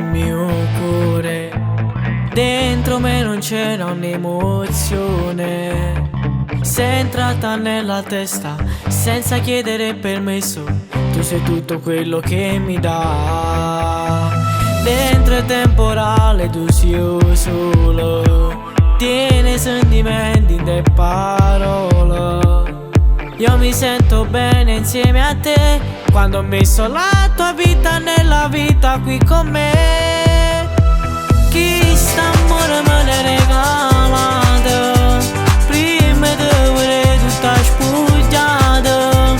il mio cuore. Dentro me non c'era un'emozione. Sei entrata nella testa senza chiedere permesso. Tu sei tutto quello che mi dà. Dentro il temporale tu sei solo. Tieni sentimenti in te parole. Io mi sento bene insieme a te quando ho messo la tua vita nella vita qui con me. Chi st'amore me l'hai regalato? Prima di vedere tutta spugliata.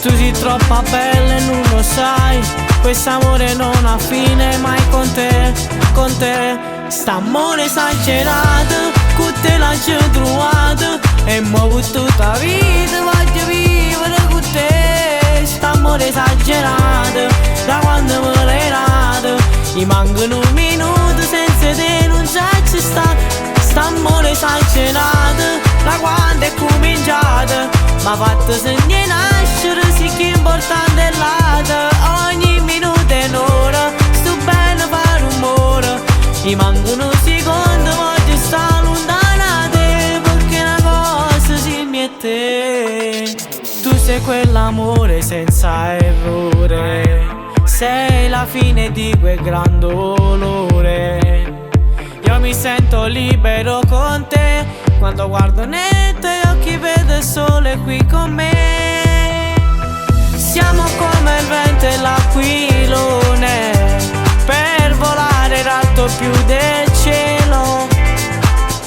Tu sei troppo bella e non lo sai. Quest'amore non ha fine mai con te, con te. St'amore esagerato, con te l'ho trovato. E mo per tutta la vita voglio vivere con te. St'amore esagerato, da quando me l'hai dato. Mi mancano un minuto senza te non ci sta. St'amore esagerato, da quando è cominciato. M'ha fatto sognare nascere, sì che importante è l'altro. Ogni minuto è un'ora, sto bene fa rumore. Mi mancano un secondo, voglio stare lontano da te. Perché una cosa si mette. Tu sei quell'amore senza errore. Sei la fine di quel gran dolore. Io mi sento libero con te. Quando guardo nei tuoi occhi vedo il sole qui con me. Siamo come il vento e l'aquilone. Per volare in alto più del cielo.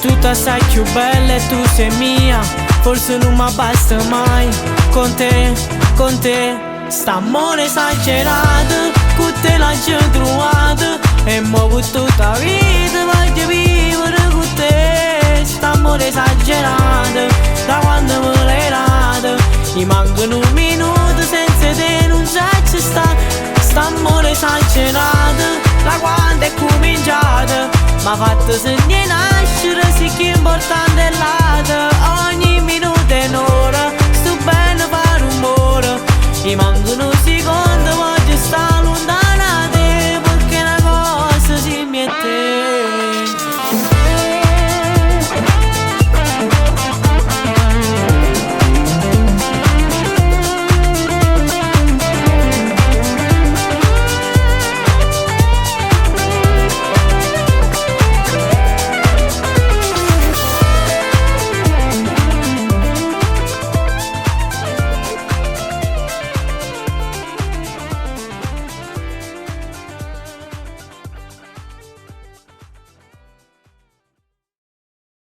Tutta sai più bella e tu sei mia. Forse non mi basta mai. Con te, con te. St'amore esagerato, con te l'ho trovato. E mo per tutta la vita voglio vivere con te. St'amore esagerato, da quando me l'hai dato. Mi mancano un minuto senza te non ci sta. St'amore esagerato, da quando è cominciato. M'ha fatto sognare nascere, sì che importante è l'altro. Ogni minuto è un'ora.